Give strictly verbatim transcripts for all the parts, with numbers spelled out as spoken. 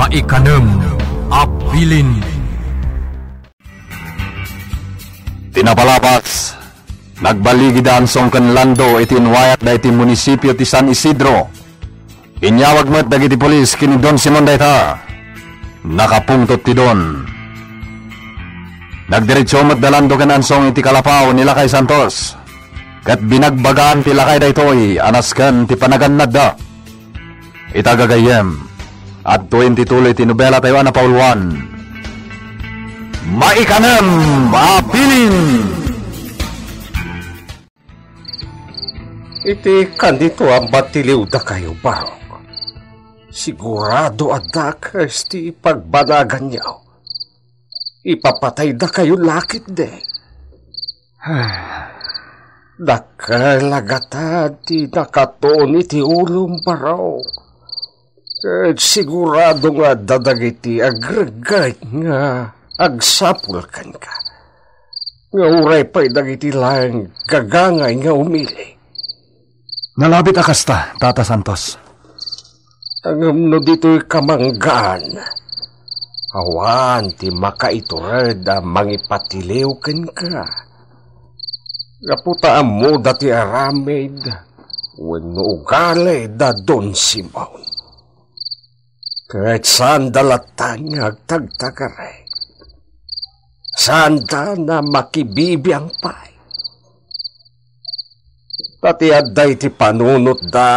Ikanem a bilin. Ti napalabas, nagballigi da Ansong ken Lando iti inwayat daytoy munisipio ti San Isidro. Inyawag met dagiti pulis ken ni Don Simon dayta. Nakapungtot ti Don. Nagdiretso met da Lando ken Ansong iti kalapaw ni Lakay Santos, ket binagbagaan ti lakay daytoy a nasken ti panagannadda. Ita gagayyem, adtoyen ti tuloy ti nobelatayo a napauluan. Maikanem a bilin! Iti kanito a matiliwdakayo, Barok, sigurado a dakes ti ipagbanaganyo. Ipapataydakayo la ketdi. Dakkel a gatad ti nakatun iti ulom, Barok. Ket sigurado nga adda dagiti agregget nga agsapul kenka, nga uray pay dagiti laeng gagangay nga umili. Nalabit a kasta, Tata Santos. Ngem no ditoy kamanggaan, awan ti makaitured a mangipatiliw kenka. Gapu ta ammoda ti aramid wenno ugali da Don Simon. Ket saanda latta nga agtagtagari. Saanda nga makibibiang pay. Ta ti adda iti panunotda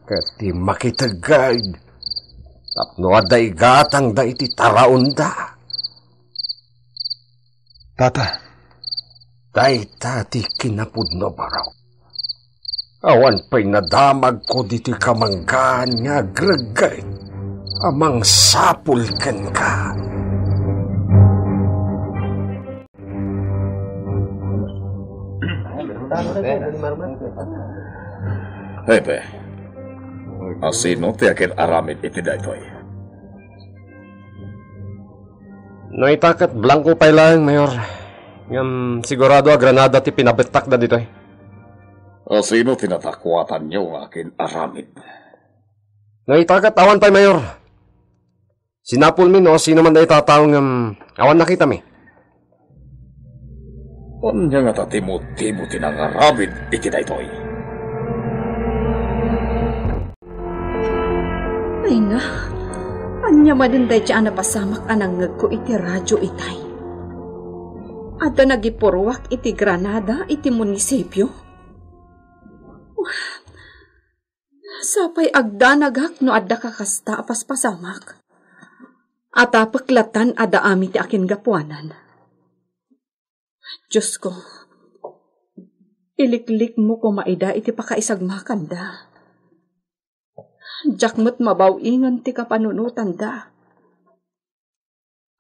ket ti makitegged tapno adda igatangda iti taraonda. Tata. Dayta ti kinapudno, Barok. Awan pay nadamagko ditoy kamanggaan nga agregget a mangsapul kenka. Hepe, asino ti akin-aramid iti daytoy? No ita ket blangko pay laeng, Mayor. Ngem sigurado a granada ti pinabettakda ditoy. Asino ti nadakuatanyo nga akin-aramid? No ita ket awan pay, Mayor. Sinapulmi no sino man dayta a tao ngem awan nakitami. Ania ngata ti motibo ti nangaramid iti daytoy? Ay nga, ania manen dayta a napasamak a nangngegko iti radio itay? Adda nagipuruak iti granada iti munisipio? Sapay agdanagak no adda kakasta a paspasamak. Atapek latan a daami ti akingapuanan. Diosko, iliklikmo koma ida iti pakaisagmakanda. Diak met mabaw-ingen ti kapanunotanda.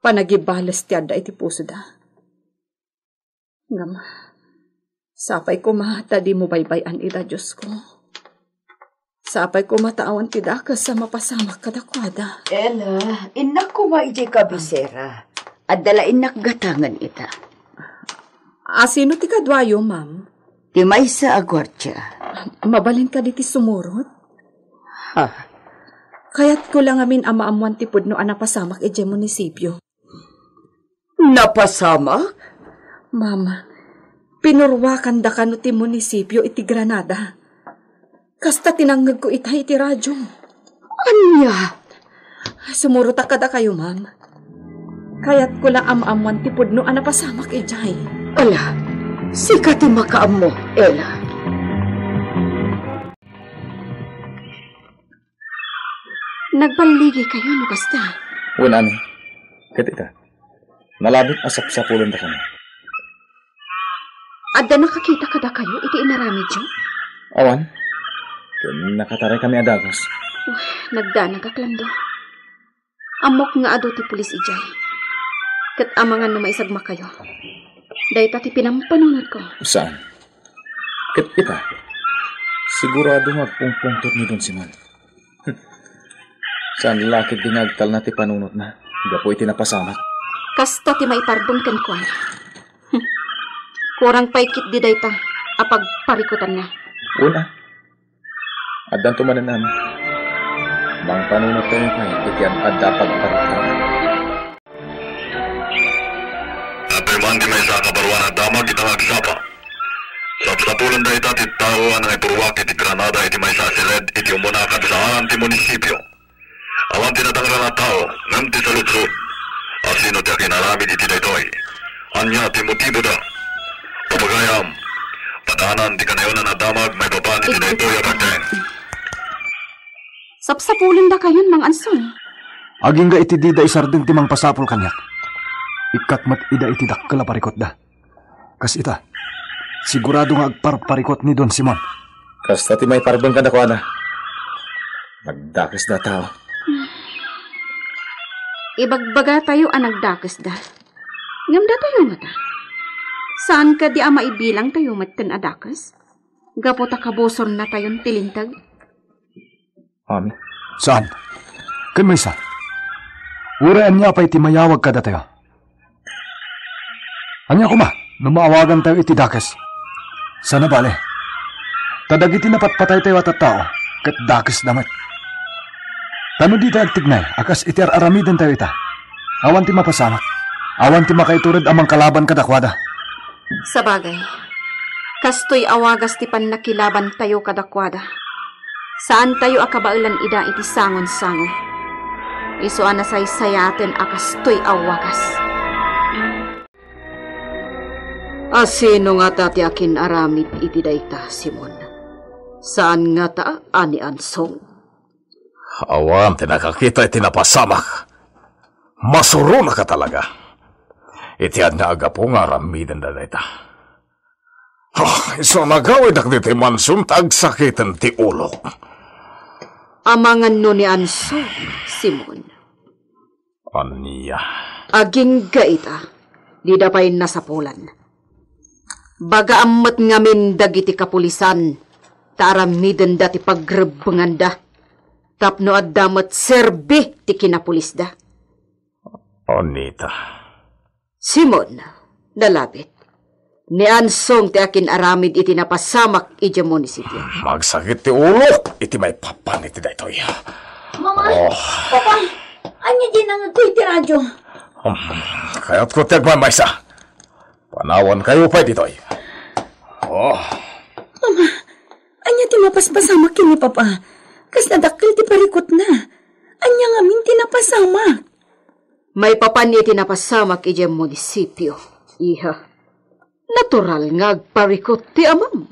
Panagibales ti adda iti pusoda. Ngem, sapay koma ta dimo baybay-an ida, Diosko. Sapay koma ta awan ti dakes a mapasamak kadakuada. Ella, innak koma idiay kabisera. Adda la innak gatangen ita. Asino ti kaduayo, ma'am? Ti maysa a guardia. Mabalin kadi ti sumurot? Ha? Kayatko la ngamin a maammuan ti pudno a napasamak idiay munisipio. Napasamak? Ma'am, pinuruakanda kano ti munisipio iti Granada. Kasta ti nangngegko itay iti radio. Ania? Sumurotak kadakayo, ma'am. Kayatko la a maammuan ti pudno a napasamak idiay. Ala, sika ti makaammo, Ella. Nagballigikayo no kasta? Wen, Ami. Ket ita, nalabit a sapsapulendakami. Adda nakakita kadakayo iti inaramidyo? Awan. Ken nakataraykami a dagus. Uy, nagdanagak, Lando. Ammok nga adu ti pulis idiay. Ket amangan no maisagmakayo. Dayta ti pinampanunotko. Saan? Ket ita, sigurado nga agpungpungtot ni Don Simon. Saan la ketdi nga agtalna ti panunotna gapu iti napasamak. Kasta ti maiparbeng kenkuana. Kurang pay ketdi dayta a pagparikutanna. Wen a. Addanto manen, Ami. Mangpanunot tayo pay iti ad-adda pagparikatan. Apay man ti maysa a kabaruan a damag ita nga agsapa. Sapsapulen dayta ti tao a nangipurruak iti granada iti maysa a siled iti umuna a kabisaangan ti munisipio. Awan ti nadangran a tao, ngem ti saludsod, asino ti akin-aramid iti daytoy? Ania ti motiboda? Papagayam, padanan ti kanayonan a damag maipapan iti daytoy a baknang. Sapsapulendakayon, Mang Anson. Agingga iti dida isardeng ti mangpasapul kaniak. Ikkat met ida iti dakkel a parikutda. Kas ita, sigurado nga agparparikut ni Don Simon. Kasta ti maiparbeng kadakuada. Nagdakesda a tao. Ibagbagatayo a nagdakesda. Ngem datayo ngata, saan kadi a maibilangtayo metten a dakes? Gapu ta kabusonnatayon ti linteg. Amin. Saan? Ken maysa. Uray ania pay ti mayawag kadatayo? Ania koma no maawagantayo iti dakes? Saan a bale. Ta dagiti napatpataytayo a tattao, ket dakesda met. Ta no ditayo agtignay a kas iti ar-aramidentayo ita, awan ti mapasamak. Awan ti makaitured a mangkalaban kadakuada. Sabagay, kastoy a wagas ti pannakilabantayo kadakuada. Saantayo a kabaelan ida iti sangonsango. Isu a nasaysayaten a kastoy a wagas. Asino ngata ti akin-aramid iti dayta, Simon? Saan ngata a ni Ansong? Awan ti nakakita iti napasamak. Masuronaka talaga. Iti ania a gapu nga aramidenda dayta? Ah, isu a nagawidak ditoy mansion ta agsakiten ti ulok. Amangan no ni Anson, Simon. Ania? Agingga ita, dida pay nasapulan. Bagaam met ngamin dagiti kapulisan, ta aramidenda ti pagrebbenganda, tapno adda met serbi ti kinapulisda. Anita. Simon, nalabit. Ni Ansong ti akin-aramid iti napasamak idiay munisipio. Magsakit ti ulok iti maipapan iti daytoy. Mama, Oh. Papa, ania di nangegko iti radyo? Hmm, kayatko ti agmaymaysa. Panawankayo pay ditoy. Oh. Mama, ania ti mapaspasamak ken ni Papa? Kas nadakkel ti parikutna. Ania ngamin ti napasamak? Maipapan iti napasamak idiay munisipio, iha. Natural nga agparikut ti amam.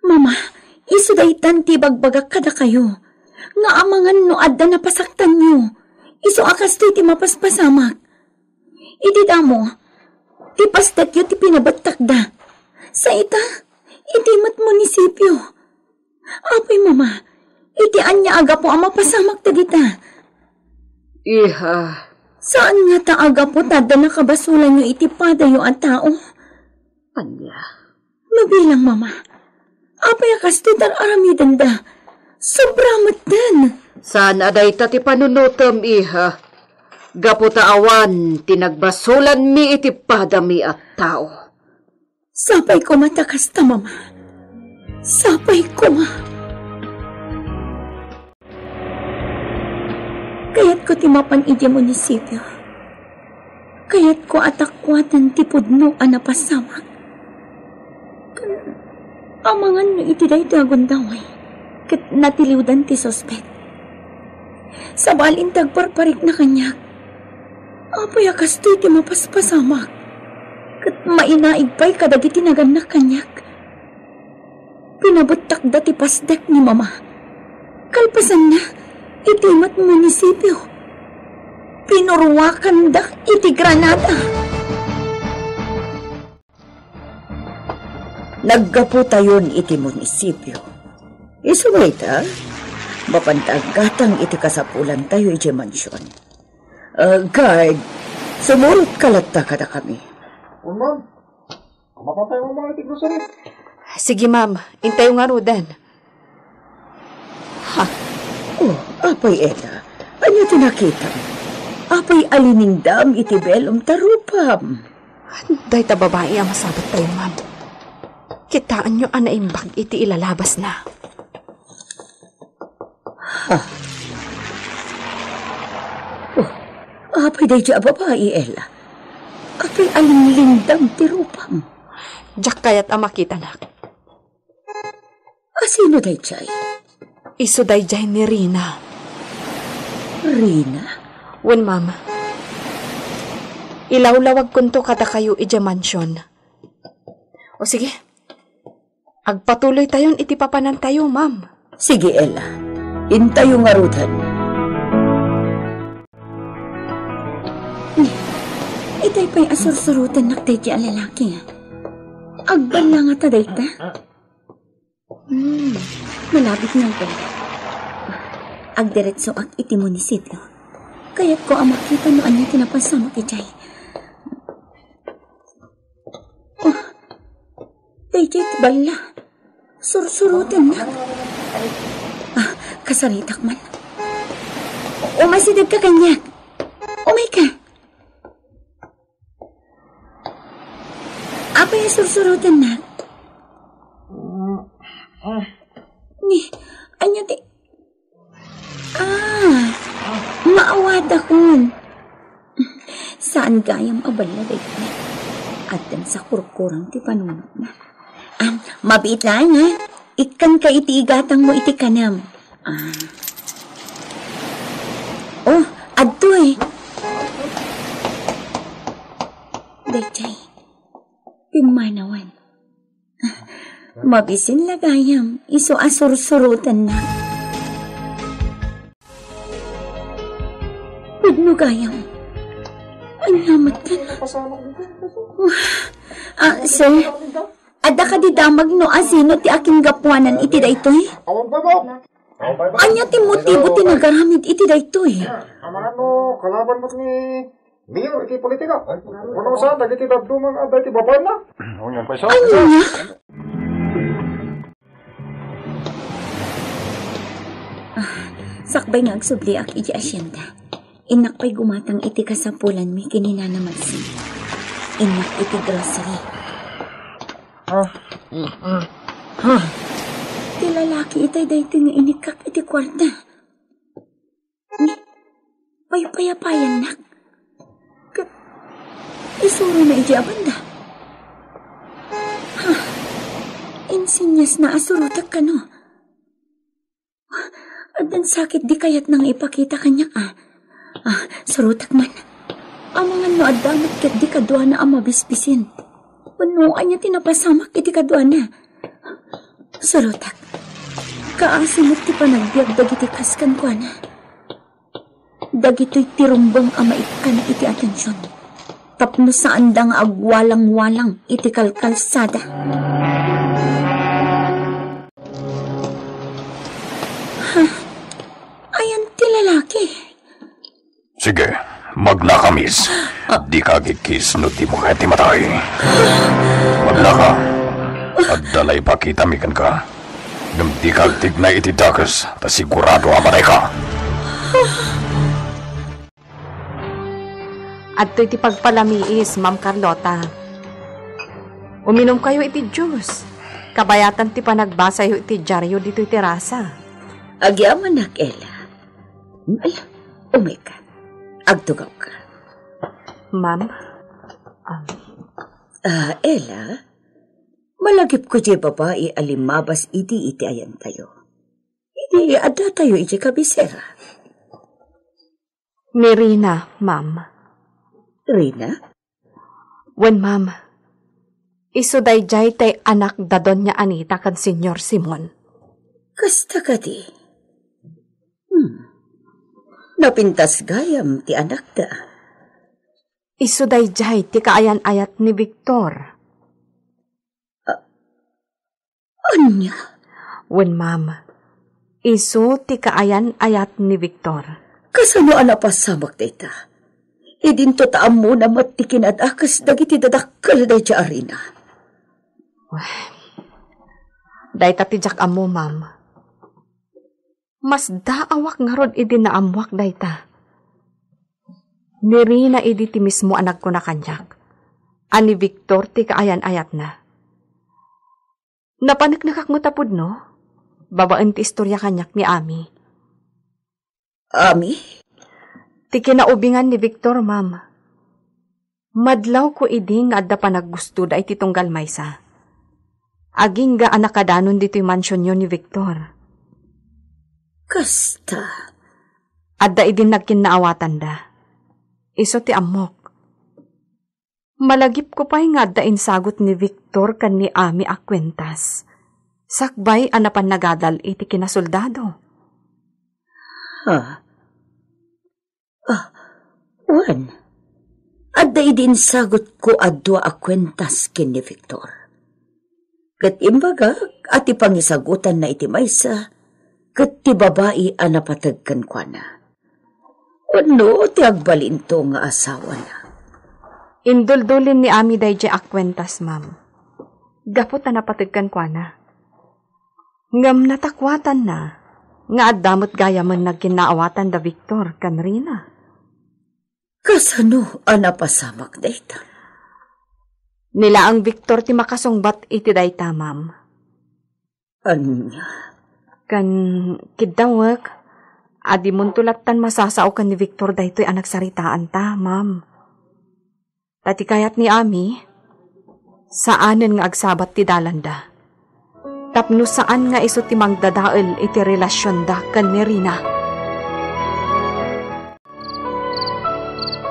Mama, isu daytan ti ibagbagak kadakayo, nga amangan no adda napasaktanyo, isu a kastoy ti mapaspasamak. Iti damo, ti pasdekyo ti pinabettakda. Sa ita, iti met munisipio. Apay, Mama, iti ania a gapu a mapasamak dagita? Iha. Saan ngata a gapu ta adda nakabasolanyo iti padayo a tao? Ania? Mabilang, Mama. Apay a kastoy ti ar-aramidenda? Sobra metten. Saan a dayta ti panunotem, iha. Gapu ta awan ti nagbasolanmi iti padami a tao. Sapay koma ta kasta, Mama. Sapay koma. Kayatko ti mapan idiay munisipio. Kayatko a takuaten ti pudno a napasamak. Ken amangan no iti daytoy a gundaway, ket natiliwdan ti suspek. Sabalin ti agparparikna kaniak. Apay a kastoy ti mapaspasamak? Ket mainaig pay kadagiti nagannak kaniak. Pinabettakda ti pasdek ni Mama. Kalpasanna, iti met munisipio, pinurruakandak iti granada. Naggaputayon iti munisipio. Isu dayta, mapan ta aggatang iti kasapulantayo idiay mansion. Ah, guard, sumurotka latta kadakami. Ma'am, mapatay mo mga iti grocery. Sige, ma'am. Intayo ngaruden. Ha? Oh, apay, Eda. Ania ti nakitam? Apay a liningdam iti belom ta rupam? Dayta babai a masabet tayo, ma'am. Kitaenyo a naimbag iti ilalabasna. Ha? Oh, apay daydi a babai, Ella? Apay a linglingdam ti rupam? Diak kayat a makitanak. A sino daydiay? Isu daydiay ni Rina. Rina? Wen, ma'am. Ilawlawagkonto kadakayo idiay mansion. O sige, agpatuloytayon iti papanantayo, ma'am. Sige, Ella. Intayo ngaruden. Itay pay a sursurotennak daydi a lalaki. Agbalangata dayta? Hmm, malabit nga agbalin. Agdiretsoak iti munisipio. Kayatko a makita no ania ti napasamak idiay. Oh, daydiay ti balla. Sursurotennak. Ah, kasaritak man. Umasidegka kaniak. Umayka. Apay a sursurotennak? Ni, ania ti, ah, maawadakon. Saan gayam a balla daytoy. Addan sa kurkurang ti panunotna. Ah, mabiit laeng, ha? Ikkanka iti igatangmo iti kanem. Ah. Oh, adtoy. Daydiay. Pimmanawan. Mabisin la gayam, isu a sursurotennak. Pudno gayam. Ania met kano? Ah, sir, adda kadi damag no asino ti akinggapuanan iti daytoy? Ania ti motibo ti nagaramid iti daytoy? Amangan no kalaban met ni Mayor iti politika. Kuno sa dagiti dadduma nga adda iti babaenna. Ania? Ah, sakbay nga agsubliak iti asyenda, innak pay gumatang iti kasapulanmi ken ni Nana Maxine. Innak iti grocery. Ah, mm, mm. Ah. Ti lalaki itay daytoy nga inikkak iti kuarta. Ni, paypayapayannak. Ket isurona idiay a banda. Ha, insinyasna a surotek kano. Addan sakit di kayatna nga ipakita kaniak, a. Ah, surotek man. Amangan no adda met ketdi kaduana a mabisbisin. Wenno ania ti napasamak iti kaduana. Surotek. Kaasi met ti panagbiag dagiti kas kenkuana. Dagitoy ti rumbeng a maikkan iti atension tapno saanda nga agwalangwalang iti kalkalsada. Ha? Ayan ti lalaki. Sige, magnaka, miss. Dika agkiss no dimo kayat ti matay. Magnaka. Adda la ipakitami kenka. Ngem dika agtignay iti dakes, ta sigurado a matayka. Adtoy ti pagpalamiis, Ma'am Carlota. Uminumkayo iti juice. Kabayatan ti panagbasayo iti diario ditoy terasa. Agyamanak, Ella. Ala, umayka. Agtugawka. Ma'am, um, Ah, Ella, malagipko diay babai a limmabas idi iti ayantayo. Idi addatayo idiay kabisera. Ni Rina, ma'am. Rina? Wen, ma'am. Isu daydiay tay anak da Doña Anita ken Señor Simon. Kasta kadi? Hmm. Napintas gayam ti anakda. Isu daydiay ti kaayan-ayat ni Victor. A-, ania? Wen, ma'am. Isu ti kaayan-ayat ni Victor. Kasano a napasamak dayta? Idinto ta ammona met ti kinadakes dagiti dadakkel daydiay a Rina. Dayta ti diak ammo, ma'am. Masdaawak ngarud idi naammoak dayta. Ni Rina idi ti mismo a nagkuna kaniak a ni Victor ti kaayan-ayatna. Napaneknekak met a pudno, babaen ti istoria kaniak ni Ami. Ami? Ti kinaubingan ni Victor, ma'am. Madlawko idi nga adda panaggustoda iti tunggal maysa. Agingga a nakadanon ditoy mansionyo ni Victor. Kasta. Adda idin nagkinnaawatanda. Isu ti ammok. Malagipko pay nga adda insagut ni Victor ken ni Ami a kuentas. Sakbay a napan nagadal iti kinasoldado. Ha? Ah, wen, adda idi insagutko a dua a kuentas ken ni Victor. Ket imbagak a ti pangisagutanna iti maysa, ket ti babai a napateg kenkuana. Wenno ti agbalinto nga asawana. Induldulin ni Ami daydiay a kuentas, ma'am. Gapu ta napateg kenkuana. Ngem natakuatanna nga adda met gayamen nagkinnaawatan da Victor ken Rina. Kasano a napasamak dayta? Ni laeng Victor ti makasungbat iti dayta, ma'am. Ania? Ken kiddawek, a dimonto lattan masasao ken ni Victor daytoy a nagsaritaanta, ma'am. Ta ti kayat ni Ami, saanen nga agsabat ti dalanda. Tapno saan nga isu ti mangdadael iti relasionda ken ni Rina.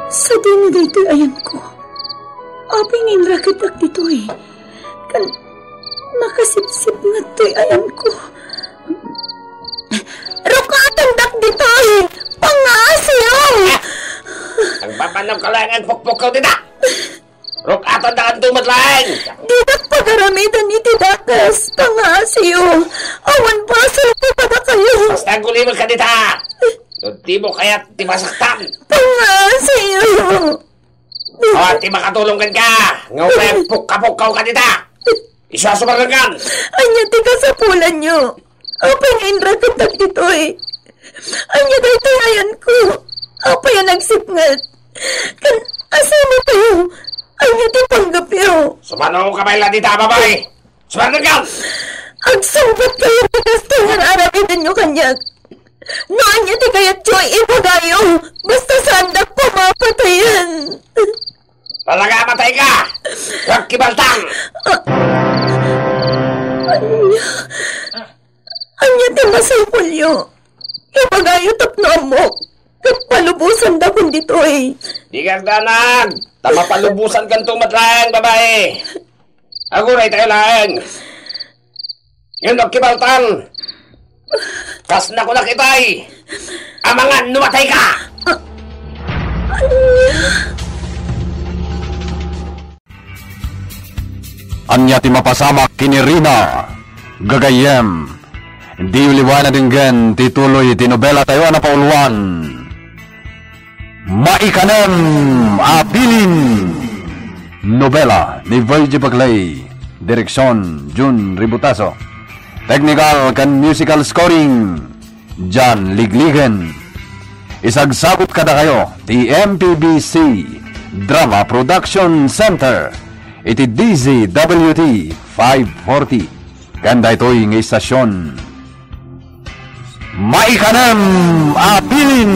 Sadino daytoy ayanko? Apay nga inraketak ditoy? Ken makasipsipnget toy ayanko. Rukatendak ditoy! Pangngaasim! Agpapanam ka laeng agpukpukkaw dita! Rukatendak anto met laeng! Didak pagaramiden iti dakes, pangngaasim! Awan basolko kadakayo! Basta agulimek ka dita! No dimo kayat ti masaktan! Pangngaasim! Awan ti makatulong kenka! Nga uray pukka-pukkaw ka dita! Isu a sumarnengan! Ania ti kasapulanyo? Apay nga inraketak ditoy? Ania daytoy ayanko? Apay a nagsipnget? Ken asino kayo? Ania ti panggepyo? Sumano ka pay la dita, babai! Sumarnengan! Agsungbat kayo ti kastoy nga ar-aramidenyo kaniak. No ania ti kayatyo, ibagayo. Basta saandak pamapatayen. Talaga, matay ka! Huwag kibaltang! Ania? Ania ti masapulyo? Ibagayo tapno ammok. Ket palubosandakon ditoy. Di ka agdanag! Ta mapalubosankanto met laeng, babai! Aguray tayo laeng. Ngem no agkibaltan, kasna kunak itay, amangan no matay ka! Ania ti mapasamak ken ni Rina? Gagayyem, diyo liwaen a denggen ti tuloy ti nobela tayo a napauluan. Maikanem a bilin. Nobela ni Virgie Bagley. Direksyon, Jun Ributaso. Technical ken musical scoring, John Ligligen. Isagsagut kadakayo ti M P B C Drama Production Center iti D Z W T five forty. Ken daytoy nga istasion, maikanem a bilin.